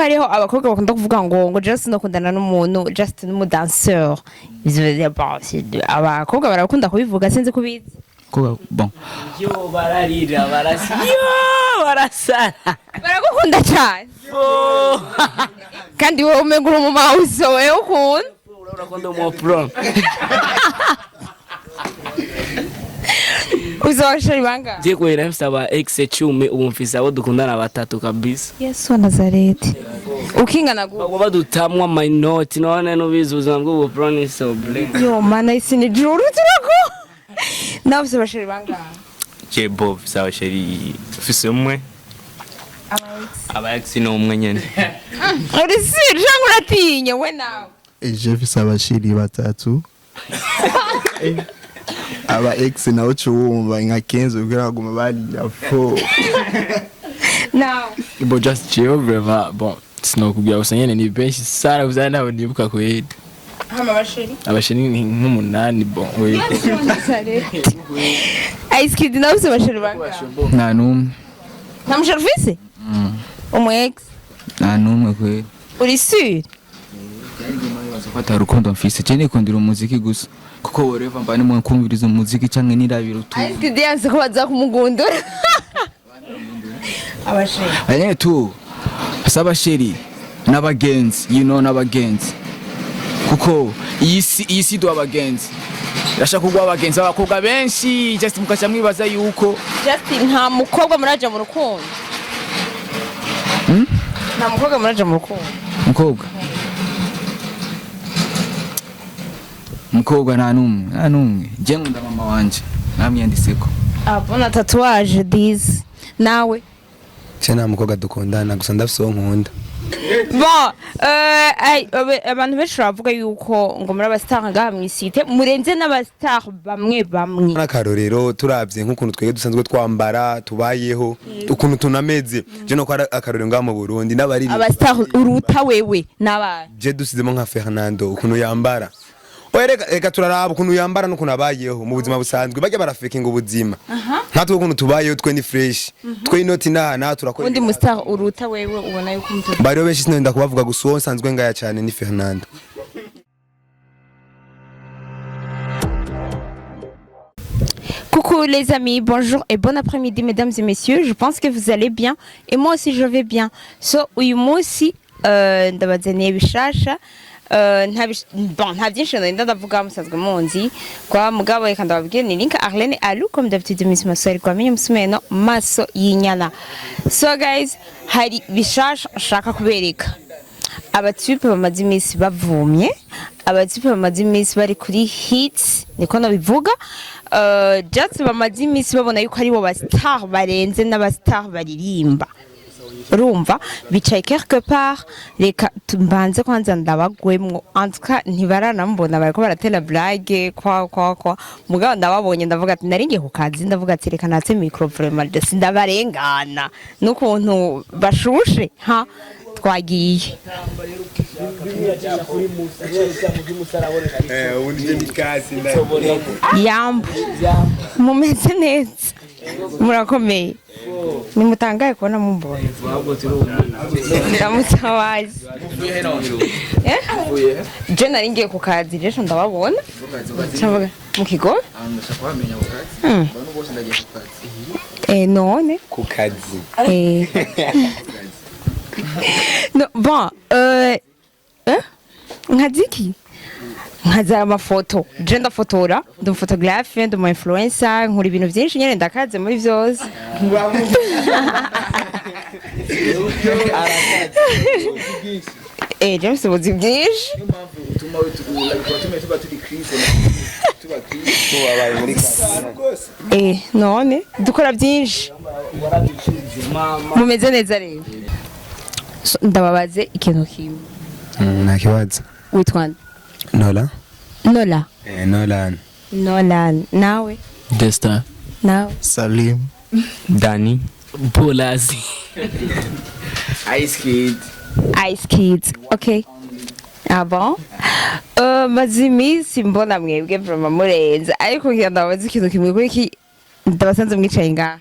hariho abakobwa bakunda kuvuga ngo just ndakundana n'umuntu, just n'umudanseur. Ivyo, bon, abakobwa barakunda kubivuga, sinzi kubizi. Ko bon. Yo, bararira, barasa, yo, barasara. Baragukunda cyane kandi wowe umenga uri umumawuso, wewe ukunda. Urabona ko ndi umu pro. Uzabashari bangahe? Je kwera mfise aba ex 10, ubu mfise abo dukundana batatu kabisa. Yesu wa Nazareti, ukingana gute? Bagwa badutamwa amanoti, none nubizi ubuzima bw'ubu pro ni so blame. Yo mana, isi ni juru, turako nawe ufise abashari bangahe? Je Bob sawa chéri, ufise umwe, aba ex ni umwe nyene. Uri sire cyangwa uratinya we nawe? Je mfise abashiri batatu, aba ex nawe uca wumva nka 15 kugira baguma barira fo. Nawe? Bon, just jewe vraiment, bon, sinokubwira gusa nyene ni benshi sana, gusa ntabwo nibuka kweli. Hama abashari? Abasheri ni nk'umunani, bon we. Yesu wa Nazareti. Ice Kid, nawe ufise abashari bangahe? Nta n'umwe. Nta mushari ufise, umu ex? Nta n'umwe kweli. Uri sure? Nibaza ko atari urukundo mfise, je nikundira umuziki gusa, kuko whatever mba nimwe kumviriza umuziki canke nirabira utuntu. Ice Kid yanse ko baza kumugundura abashari. Nyene tu saba chéri n'abagenzi, you know, n'abagenzi, kuko iyi si duha abagenzi, irashaka kuguha abagenzi abakobwa benshi, just mukaca mwibaza yuko Just nta mukobwa muraja mu rukundo? Nta mukobwa muraja mu rukundo? Mukobwa nta n'umwe, nta n'umwe. Je nkunda mama wanje, namwiyanditseko. Abona tatouage dizi nawe? Je nta mukobwa dukundana, gusa ndafise uwo nkunda. Bon, ay, abantu benshi baravuga yuko ngo muri abastar ngaha mw'isite murenze n'abastar bamwe bamwe. N'akarorero, turavye nk'ukuntu twebwe dusanzwe twambara, tubayeho, ukuntu tunameze, je no ko ari akarorero ngaha mu Burundi n'abari Abastar uruta wewe n'abana? Je dusizemo nka Fernando, ukuntu yambara. Oya, reka turaraba ukuntu yambara n'ukuntu abayeho mu buzima busanzwe. Bajya barafekinga ubuzima, nkatwe ukuntu tubayeho twe ni fresh, twe inoti naha naha turakora. Undi mustar uruta wewe ubona yuko umutu? Bariho benshi, sinenda kubavuga, gusa uwo nsanzwe ngaya cyane ni Fernando. Coucou les amis, bonjour et bon après-midi mesdames et messieurs. Je pense que vous allez bien et moi aussi je vais bien. So uyu munsi ndabazaniye bishasha. Bon, nta byinshi ndenda ndavuga, musanzwe munzi kwa mugabo. Reka ndababwire, ni Link Arlene Alu, comme d'habitude, Miss Maswari kwa menye musumeno maso y'inyana. So guys, hari bishasha nshaka kubereka. Abatipe bamaze iminsi bavumye, abatipe bamaze iminsi bari kuri hits, niko nabivuga. Just bamaze iminsi babona yuko aribo ba star barenze n'aba star baririmba. Urumva bicaye quelque part, reka mbanze kwanza ndabagwemwo. En tout cas ntibaranambona, bariko baratera blague kwa kwa kwa, mugabo ndababonye ndavuga ati nari ngiye ku kazi, ndavuga ati reka natse micro, vraiment sindabarengana n'ukuntu bashushe ha twagiye. Yambu, mumeze neza, murakomeye, nimutangaye kubona mumbonye. Ndamutabazi. Eh? Je nari ngiye ku kazi rero ndababona. Ndavuga mu kigo. None ku kazi. Eh. No, bon, eh? Nkaziki? Nkaza amafoto. Je ndafotora, ndi umufotographe, ndi umu influencer, nkora ibintu byinshi nyene, ndakaze muri vyose. James, ubuzi bwinshi. None dukora byinshi. Mumeze neza rero. So, ndababaze ikintu kimwe. Nta kibazo. Witwa nde? Nola. Nola. Nolan. Nolan. Nawe? Destin. Nawe? Salim. Dani. Bolazi. Ice Kid. Ice Kids. Okay. Ah bon? Maze iminsi mbona mwebwe vraiment murenze, ariko ngira ndababaze ikintu kimwe. Kuri iki ndabasanze mwicaye ngaha.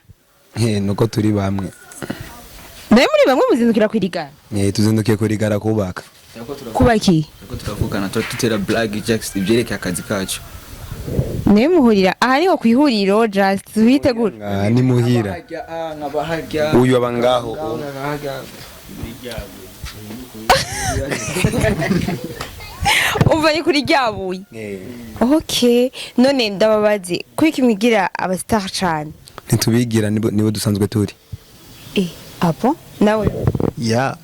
Nuko turi bamwe. Nawe muri bamwe muzindukira kwirigara? Eh, tuzindukiye kurigara kubaka. Kubaki? Turiko turavugana, tuba dutera blague just ibyerekeye akazi kacu. Nawe muhurira aha niho kwihuriro, just witegura? Ah, ni muhira. Nkabaharya. Uyu aba ngaho. Umva, ni kuri ryabuye. Eh. Okay, none ndababaze, kuki mwigira aba star cane? Ntitubigira, nibo dusanzwe turi. Eh, apo nawe? Ya.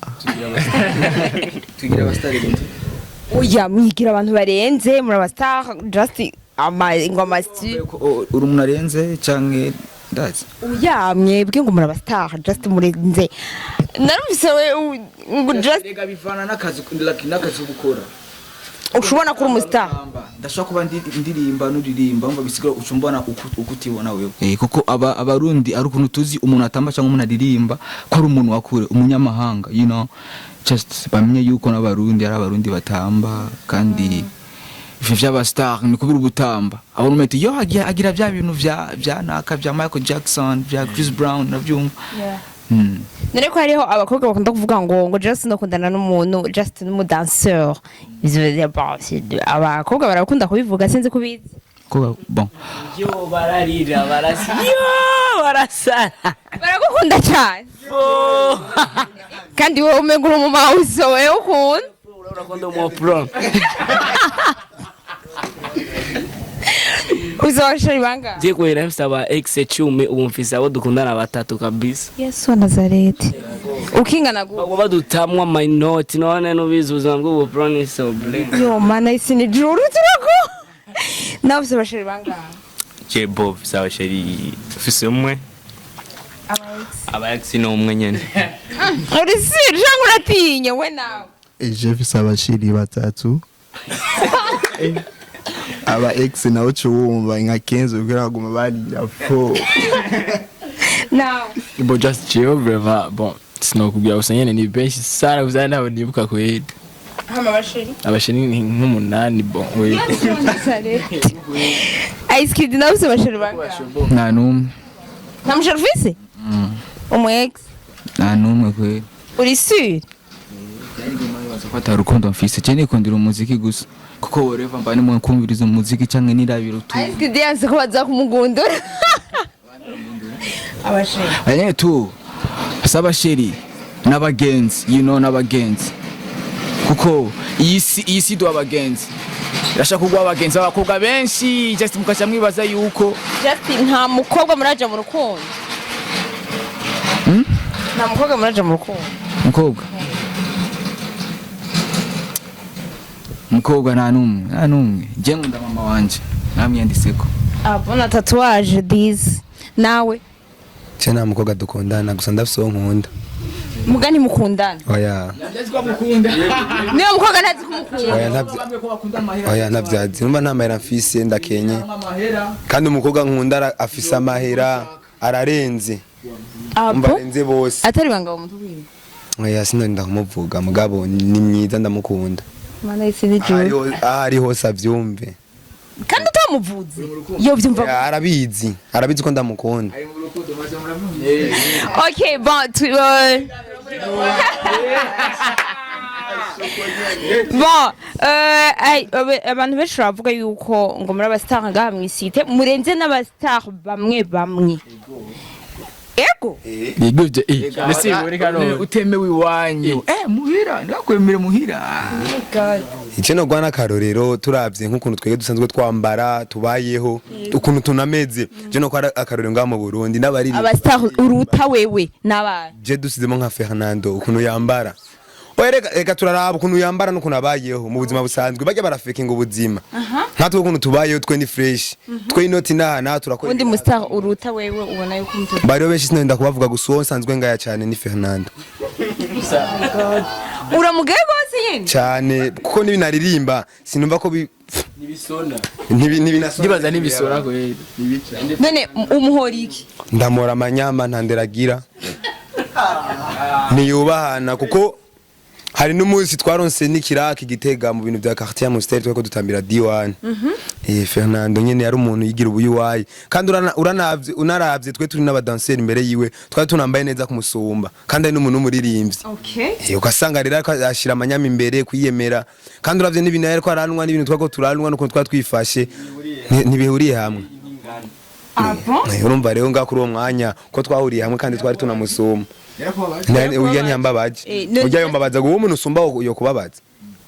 Tugira abasitari gute? Oya, mwigira abantu barenze, muri aba star just ama ngo amasi. Ko uri umuntu arenze canke ndazi? Oya, mwebwe ngo muri aba star just murenze, narumvise we ngo just Rega bivana n'akazi, like n'akazi gukora. Ushobora kuba umu star. Ndashobora kuba ndirimba n'uririmba, umva, bisigura uca umbona uko utibona wewe. Eh, kuko aba abarundi ari ukuntu tuzi umuntu atamba cyangwa umuntu aririmba ko ari umuntu wakure umunyamahanga, just bamenye yuko n'abarundi ari abarundi batamba, kandi ivyo vy'aba star ni kubira ubutamba abona umete yo agira bya bintu vya naka, vya Michael Jackson, vya Chris Brown, navyumva. None ko hariho abakobwa bakunda kuvuga ngo just ndakundana n'umuntu just n'umudanseur. Ivyo, bon, abakobwa barakunda kubivuga, sinzi kubizi. Ko bon. Yo, bararira, barasa, yo barasara. Baragukunda cyane kandi wowe umenga uri umumawuso, wewe ukunda. Urabona ko ndi umu pro. Uzabashari bangahe? Je kuhera mfise aba ex 10, ubu mfise abo dukundana batatu kabisa. Yesu wa Nazareti, ukingana gu Bagwa badutamwa amanoti, none nubizi ubuzima bw'ubu pro ni so blame. Yo mana, isi ni juru, turako nawe ufise abashari bangahe? Je bo mfise aba chéri, mfise umwe, aba ex ni umwe nyene. Uri siri cyangwa uratinya we nawe? Je mfise aba chéri batatu. Aba ex nawe uca wumva nka 15 kugira baguma barira fo. Nawe? Bon, just jewe vraiment, bon, sinokubwira gusa nyene ni benshi sana gusa ntabwo nibuka kweli. Hama abashari? Abasheri ni nk'umunani, bon we. Yesu wa Nazareti. Ice Kid, nawe ufise abashari bangahe? Nta numwe. Nta mushari ufise, umu ex? Nta numwe kweli. Uri sure? Baza ko atari urukundo mfise, je nikundira umuziki gusa, kuko whatever mba nimwe kumviriza umuziki canke nirabira utuntu. Ice Kid yanse ko baza kumugundura abashari. Anyene tu saba chéri n'abagenzi, n'abagenzi, kuko iyi si duha abagenzi, irashaka kuguha abagenzi b'abakobwa benshi just mukaca mwibaza yuko Just nta mukobwa muraja mu rukundo? Nta mukobwa muraja mu rukundo? Mukobwa nta numwe, nta numwe. Je nkunda mama wanje, namwiyanditseko. Abona tatouage disi nawe? Je nta mukobwa dukundana, gusa ndafise uwo nkunda. Muga ntimukundana? Oya. Niyo mukobwa ntazi kumukunda? Oya, oya, ntavyazi. Numva nta mahera mfise, ndakenye, kandi umukobwa nkunda afise amahera, ararenze. Umva, Abo arenze bose. Atari banga mutubwira. Oya, sinorinda kumuvuga, mugabo ni mwiza, ndamukunda. Mana y'isi n'ijuru. Aho ari hose avyumve. Kandi utamuvuze yovyumva? Oya, arabizi, arabizi ko ndamukunda. Ok, bon, bon, ay, abantu benshi baravuga yuko ngo muri abastar ngaha mw'isite murenze n'abastar bamwe bamwe. Ego. Yego ivyo, eh, mbese biboneka none. Utemewe iwanyu, eh, muhira ntibakwemere muhira. Ico nogwa n'akarorero, turavye nk'ukuntu twebwe dusanzwe twambara, tubayeho, ukuntu tunameze, je no ari akarorero ngaha mu Burundi n'abariri. Abastar uruta wewe n'abana? Je dusizemo nka Fernando, ukuntu yambara. Oya, reka turaraba ukuntu yambara n'ukuntu abayeho mu buzima busanzwe. Bajya barafekinga ubuzima, nkatwe ukuntu tubayeho twe ni fresh, twe inoti naha naha turakora. Undi mustar uruta wewe ubona yuko umutu Bariho benshi, sinenda kubavuga, gusa uwo nsanzwe ngaya cyane ni Fernando. Uramugaye rwose nyene? Cyane, kuko n'ibinaririmba sinumva ko Nibisona. ntibinasona. Ndibaza nibisona kweli. None umuhora iki? Ndamora amanyama, ntanderagira, ntiyubahana, kuko Hari n'umunsi twaronse n'ikiraka igitega mu bintu bya quartier Amstel, twako dutambira D1. Fernando nyene yari umuntu yigira ubuyuwayi, kandi uranavye, unaravye twe turi n'abadanseri imbere yiwe, twari tunambaye neza kumusumba, kandi ari n'umuntu w'umuririmbyi. Ugasanga rero ariko ashira amanyama imbere kwiyemera, kandi uravye n'ibintu yariko aranwa n'ibintu twako turanwa n'ukuntu twari twifashe ntibihuriye hamwe. Ah bon? Urumva rero ngaho kuri uwo mwanya ko twahuriye hamwe kandi twari tunamusumba. Urya ntiyambabaje. Urya yombabaza ngo uwo muntu usumba yo kubabaza.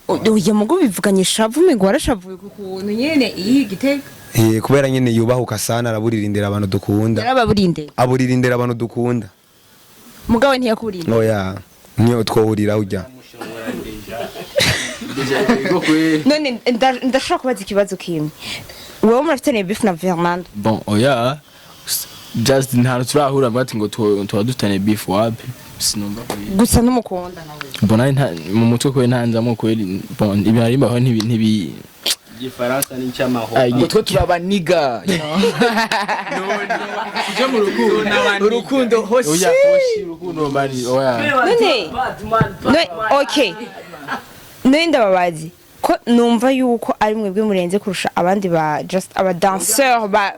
Oya, mugo bivuganye shavu, umengo warashavuye ku kuntu nyene iyi Gitega. Kubera nyene yubahuka sana, araburirindira abantu dukunda. Yarababurinde? Aburirindira abantu dukunda. Mugabo ntiyakuburinde? Oya, niyo twohurira urya. None ndashobora kubaza ikibazo kimwe? Wewe murafitaniye beef na Fernando? Bon, oya, just nta turahura ngo ati ngo tuba dufitanye beef, wapi, sinumva kweli. Gusa n'umukunda nawe? Mbona mu mutwe kwe ntanzamo kweli. Bon, ibintu arimbaho ntibi Igifaransa ni icy'amahoro. Ngo twe turabaniga, you know? Tuje mu rukundo. Urukundo hoshi. Oya, hoshi urukundo mani, oya. None okay, none ndababazi ko numva yuko ari mwebwe murenze kurusha abandi ba just aba danseur ba,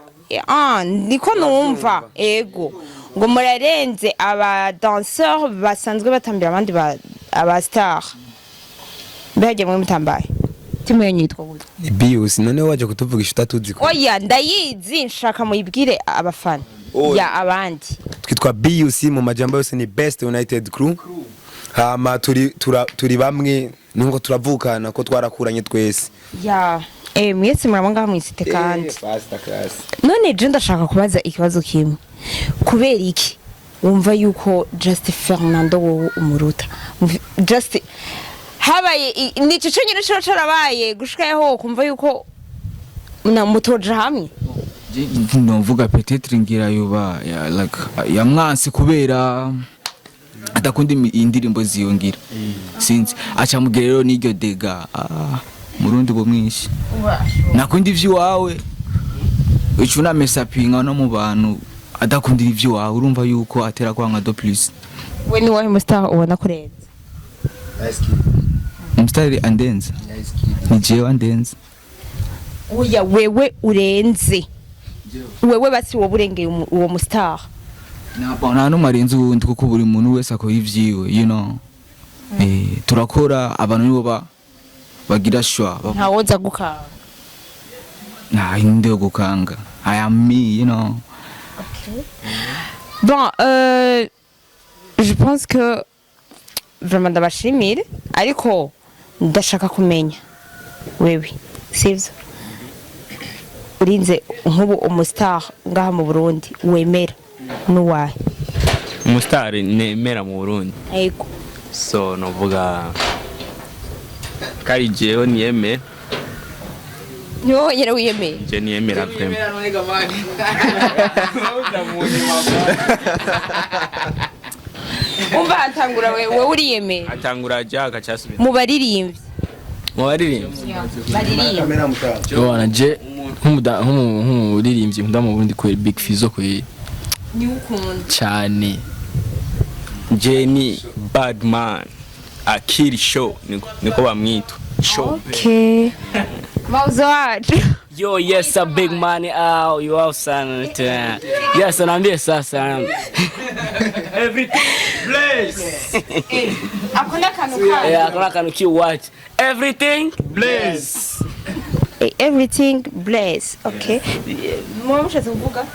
ah, niko numva ego ngo murarenze aba danseur basanzwe batambira abandi ba aba star. Mbega mwe mutambaye timu yanyu yitwa gute? Ni bius. None waje kutuvugisha utatuzi ko? Oya, ndayizi, nshaka muyibwire abafana. Oya. Ya abandi. Twitwa BUC, mu majambo yose ni Best United Crew. Hama turi turi bamwe nkuko turavukana ko twarakuranye twese. Ya, mwese muraba ngaha mwisite kandi. First class. None je ndashaka kubaza ikibazo kimwe: kubera iki wumva yuko just Fernando wowe umuruta? Just habaye nico conyene coba carabaye gushika yaho kumva yuko na mutoja hamwe? Novuga peut-être ngira yoba ya, like yamwanse kubera adakunda indirimbo ziyongira, sinzi, aca mugira rero n'iryo dega. Ah, murundi bumwinshi nakunda ivy'iwawe, ico unamesapinga no mu bantu adakundira ivy'iwawe, urumva yuko atera kwanga de plus. We ni wahe mustar ubona kurenza? Umusitari andenza ni jewe andenza. Oya, wewe urenze, wewe basi wowe urengeye uwo mustar. Nta n'umwe arenze uwundi, kuko buri muntu wese akora ivyiwe. Turakora, abantu nibo bagira shwa. Ntawoza gukanga? Nta indi yo gukanga, I am me. Bon, je pense que vraiment ndabashimire, ariko ndashaka kumenya wewe, sivyo? Urinze nk'ubu umustar ngaha mu Burundi wemera n'uwahe? Umusitari nemera mu Burundi? Yego. So novuga kari jewe niyemera. Ni wowe wenyine wiyemeye? Je niyemera vraiment. Umva, hatangura wewe uriyemeye. Atangura jack acasubiza. Mu baririmbyi. Mu baririmbyi? Baririmba. Wana je nk'umuririmbyi nkunda mu Burundi kweli, Big Fizzo kweli. Ni ukunda? Cyane. Je ni Badman Akiri Show, niko bamwita show. Okay, mauzo wacu. Yo, yes, a big money out. You out sana. Yes, naambie sasa. Everything bless. Akunda akantu kayo. Hakuna kantu kiwacu. Everything Bless. Everything bless. Okay, muba mushatse kuvuga?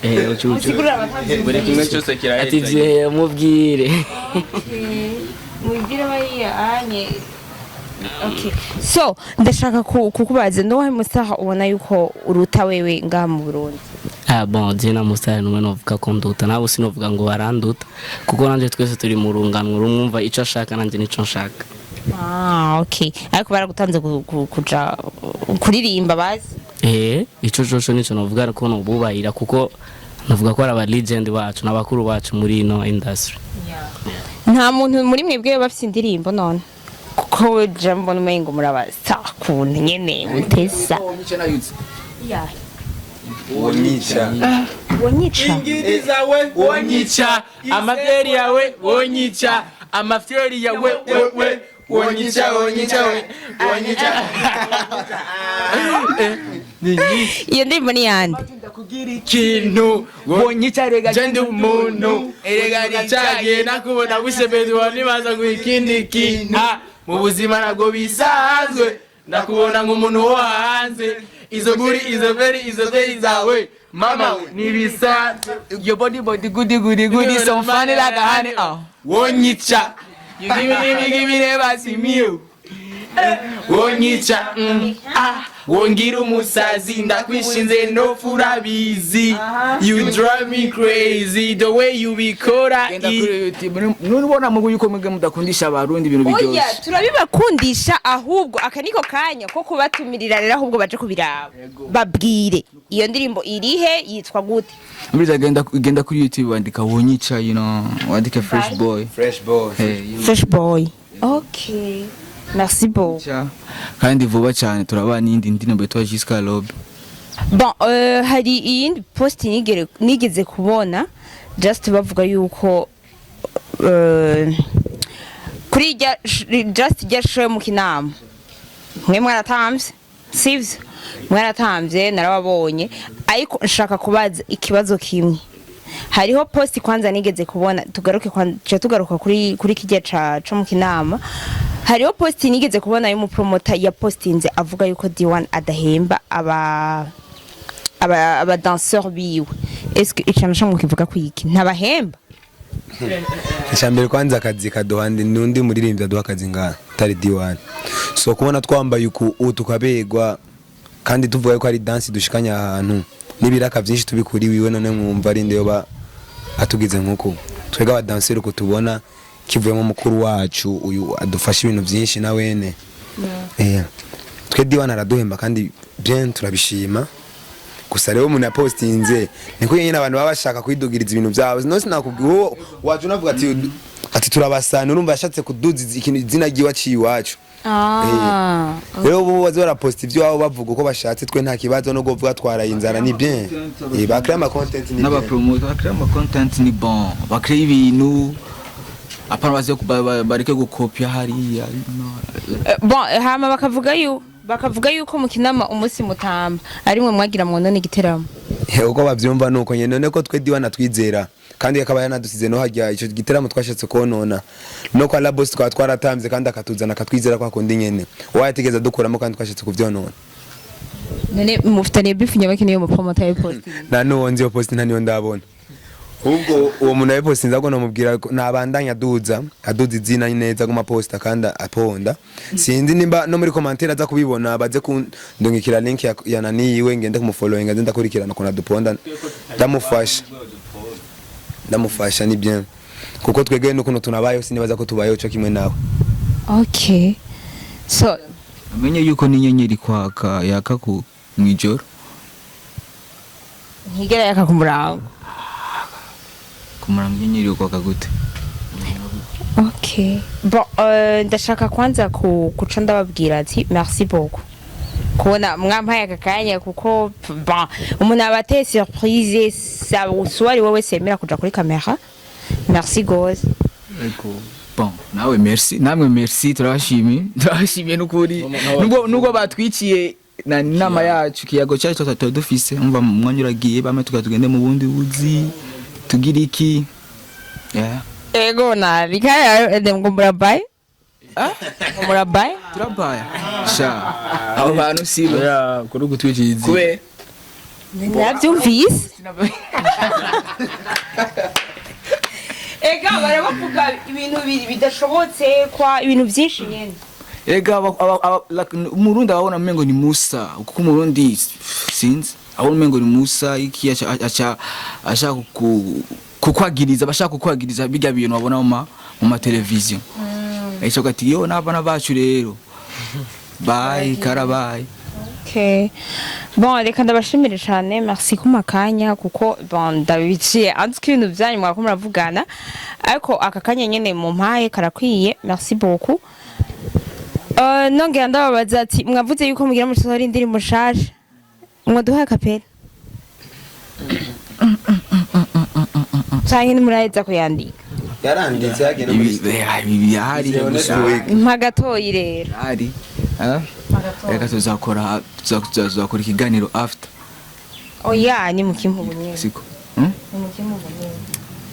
Ucu ucu. Musigurira abatazi. Buri kimwe cyose Ati kiraheza. je mubwire. Mubwire bariya anye. Okay, so ndashaka kukubaza nuwahe musaha ubona yuko uruta wewe ngaha mu Burundi? Ah bon, je na musitari numwe novuga ko nduta, nabo sinovuga ngo baranduta, kuko nanje twese turi mu rungano rumwe, umva ico ashaka nanje nico nshaka. Ah okay, ariko baragutanze kuja kuririmba bazi? Ico coco nico novuga ko nobubahira, kuko navuga ko ari aba legend bacu n'abakuru bacu muri ino industry. Nta muntu muri mwebwe bafite indirimbo none? Kuko je mbona umengo murabasa kuntu nyene mutesa. Wonyica. Wonyica. Ingiri zawe wonyica, amafyeri yawe wonyica, amafyeri yawe wewe. Wonyica, wonyica, wonyica. Ni nyinshi. Iyo ndirimbo ni yande? Ikintu. Wonyica rega. Je ndi umuntu Erega erega nakubona gusebezwa nibaza ngo ikindi kintu. Ah, mu buzima ntabwo bisanzwe, ndakubona nk'umuntu wo hanze. Izo guri, izo beri, izo beri zawe mama we nibisanzwe. Your body body goody goody goody, so funny like a honey, oh. Wonyica. You give me give me give me, never see me you. Wonyica, ah, wongira umusazi, ndakwishinze nopfa urabizi. You drive me crazy the way you bikora. Genda kuri YouTube nubona mugu yuko mwebwe mudakundisha abarundi ibintu Oya, biryoshye. turabibakundisha, ahubwo aka niko kanya ko kubatumirira rero, ahubwo baje kubiraba. Babwire, iyo ndirimbo irihe, yitwa gute? Mbiriza, genda kuri YouTube wandika "Wonyica", wandike Fresh Boy. Fresh Boy. Hey, you know. Fresh Boy, okay, merci beaucoup. Cha. Kandi vuba cyane turabana n'indi ndirimbo yitwa Jiska Lobe. Bon, hari iyindi post nigeze kubona, just bavuga yuko kuri irya just irya show mu Kinama mwe mwaratamvye, sivyo? Mwaratamvye, narababonye, ariko nshaka kubaza ikibazo kimwe. Hariho post kwanza nigeze kubona, tugaruke kwa tugaruka kuri kijya ca co mu Kinama. Hariho post nigeze kubona y'umupromota ya postinze avuga yuko D1 adahemba aba danseur biwe. Est-ce que ico naco mukivuga kwiki? Ntabahemba? Icambere kwanza, akazi kaduha nundi muririmbyi aduha akazi ngaha atari D1. So kubona twambaye uku ubu tukabegwa kandi tuvuga yuko ari dance dushikanye ahantu n'ibiraka byinshi tubikuri wiwe, none mwumva ari ndeyo ba atugize nkuko twega abadanseri uko tubona kivuyemo mukuru wacu uyu adufasha ibintu byinshi na wene. Twe D1 araduhemba kandi bien, turabishima. Gusa rero umuntu yapostinze niko nyine abantu baba bashaka kwidugiriza ibintu byabo. No sinakubwiye wowe waje unavuga ati turabasana, urumva yashatse kuduza ikintu izina ryiwe aciye iwacu. Ah. Rero ubu baza baraposta ibyo wabo bavuga uko bashatse, twe nta kibazo no kuvuga twaraye inzara, ni bien. Bakora ama content, ni bien. N'abapromoter bakora ama content, ni bon, bakora ibintu, apana baze bareke gukopya hariya, you know. Bon, hama bakavuga yuko mu Kinama umunsi mutamba ari mwe mwagira mu none igiteramo. Uko bavyumva nuko nyene. None ko twe D1 twizera kandi akaba yanadusize no hajya ico giteramo twashatse konona no kwa La Boss twaba twaratamvye kandi akatuzana akatwizera kwa kundi nyene wayatigeze dukuramo kandi twashatse kuvyonona. None mufitaniye beef nyabaki niyo mu promoter ya post? Nta nuwo nzi, iyo post nta niyo ndabona. Ahubwo uwo muntu yabipostinze, ahubwo namubwira ko nabandanya aduza izina neza guma posta kandi aponda. Sinzi nimba no muri commentaire aza kubibona, baze kundungikira link ya nani yiwe, ngende kumufollowinga, nze ndakurikirana ukuntu aduponda, ndamufasha, ni bien, kuko twebwe n'ukuntu tunabayeho sinibaza ko tubayeho co kimwe nawe. Okay, so Amenye yuko n'inyenyeri kwaka yaka ku mwijoro. Ntigera yaka ku murango. Kumara inyenyeri kwaka gute? Okay, bon, ndashaka kwanza kuca ndababwira ati merci beaucoup kubona mwampaye aka kanya, kuko bon, umuntu aba ateye surprise sa ari wowe wese yemera kuja kuri kamera. Merci gose. Bon, nawe merci, namwe merci, turabashimiye n'ukuri, nubwo batwiciye na inama yacu, kiyago cyacu twari dufise. Umva, mu mwanya uragiye, bamwe tukaba tugende mu bundi buzi tugira iki, yeah. Ego nabi kandi ngo murabaye, ngo murabaye. Turabaya sha, abo bantu sibo. Oya, kuri gutwikiriza. Kubera? Nabyumvise ega barabavuga ibintu bidashobotse kwa ibintu byinshi nyene. Ega like, umurundi ababona umengo ni Musa, kuko umurundi sinzi abona umengo ni Musa iki, aca ashaka kukwagiriza, bashaka kukwagiriza bijya bintu babona mu ma televiziyo. Ico gati yo n'abana bacu rero, bye karabaye. Okay. Bon, reka ndabashimire cyane, merci ku makanya, kuko bon, ndabiciye anzi ko ibintu byanyu mwako muravugana, ariko aka kanya nyene mumpaye karakwiye. Merci beaucoup. Nongera ndababaza ati mwavuze yuko mugira musohora indirimbo nshasha, mwaduhaye kapera canke ntimuraheza kuyandika? Yaranditse yagiye no muri Ibi birahari. Ibi Gusa next week. Mpa gatoyi rero. Birahari. Eh? Reka tuzakora ikiganiro after. Oya, ni mukimpa nyene. Siko. Hmm? Ni mukimpa nyene.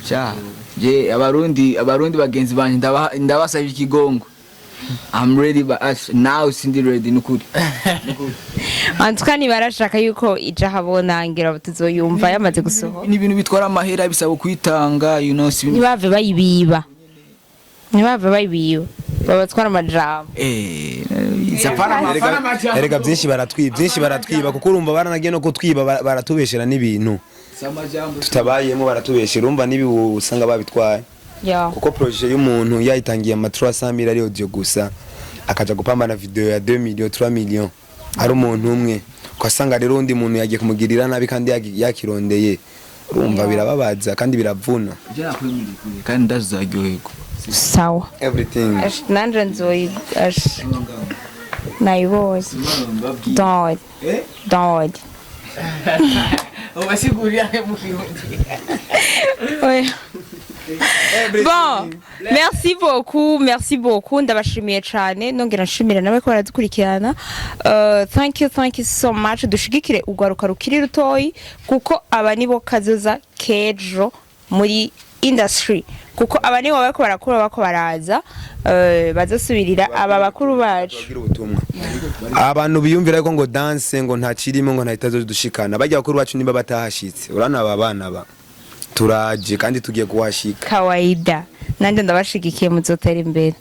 Sha, je abarundi bagenzi banje, ndabasaba ikigongo. I'm ready, but now sindi ready nukuri. Antuka ntibarashaka yuko ija habona, ngira tuzoyumva yamaze gusohoka. Ni ibintu bitwara amahera, bisaba kwitanga, si ibintu Ntibave bayibiba, ntibave bayibiba, babatwara amajambo. Zapana amajambo. Erega byinshi baratwiba kuko urumva baranagiye no kutwiba, baratubeshera n'ibintu Samajambo. tutabayemo, baratubeshera. Urumva n'ibi usanga babitwaye kuko projet y'umuntu yayitangiye ama 300 mille ari audio gusa, akaja gupambana video ya 2 millions, 3 millions, ari umuntu umwe, ugasanga rero undi muntu yagiye kumugirira nabi kandi yakirondeye. Urumva birababaza kandi biravuna. Je nakwemera kure kandi ndazaryoherwa. Sawa. Everything. Ash, nanje nzoyi, ash, nayibonye. Don't worry. Eh? Don't worry. Ubasigurira mu Kirundi. Oya. Bon, merci beaucoup, merci beaucoup. Ndabashimiye cyane, nongera nshimira nawe ko baradukurikirana. Thank you, thank you so much. Dushigikire urwaruka rukiri rutoyi kuko aba nibo kazoza kejo muri industry. Kuko aba nibo bariko barakura, bako baraza, bazosubirira aba bakuru bacu. Bagira ubutumwa abantu biyumvira ko ngo danse ngo nta kirimo, ngo nta itazodushikana. Bajya bakuru bacu niba batahashitse, urana aba bana ba turaje kandi tugiye kuhashika. Kawaida. Nanje ndabashigikiye, muzotera imbere.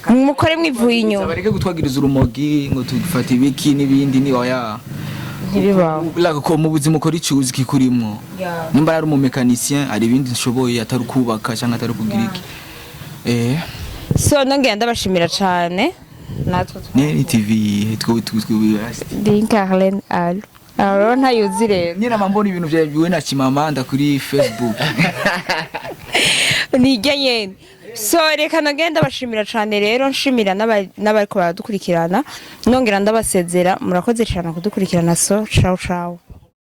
Mukore mwivuye inyuma. Bareke gutwagiriza urumogi ngo tufate ibiki n'ibindi, ni oya. Ntibibaho. Like ko mu buzima ukora icuzi kikurimwo. Nimba ari umu mécanicien, hari ibindi nshoboye atari kubaka cyangwa atari kugira iki. So nongera ndabashimira cyane, natwe Ni TV twe. Ndi Carlene Alu. Aro ntayuzi rero. Nyine mbona ibintu byawe biwe na Chimamanda kuri Facebook. Nijya nyene. So reka nongera ndabashimira cyane rero, nshimira n'abariko baradukurikirana, nongera ndabasezera. Murakoze cyane kudukurikirana. So ciao ciao.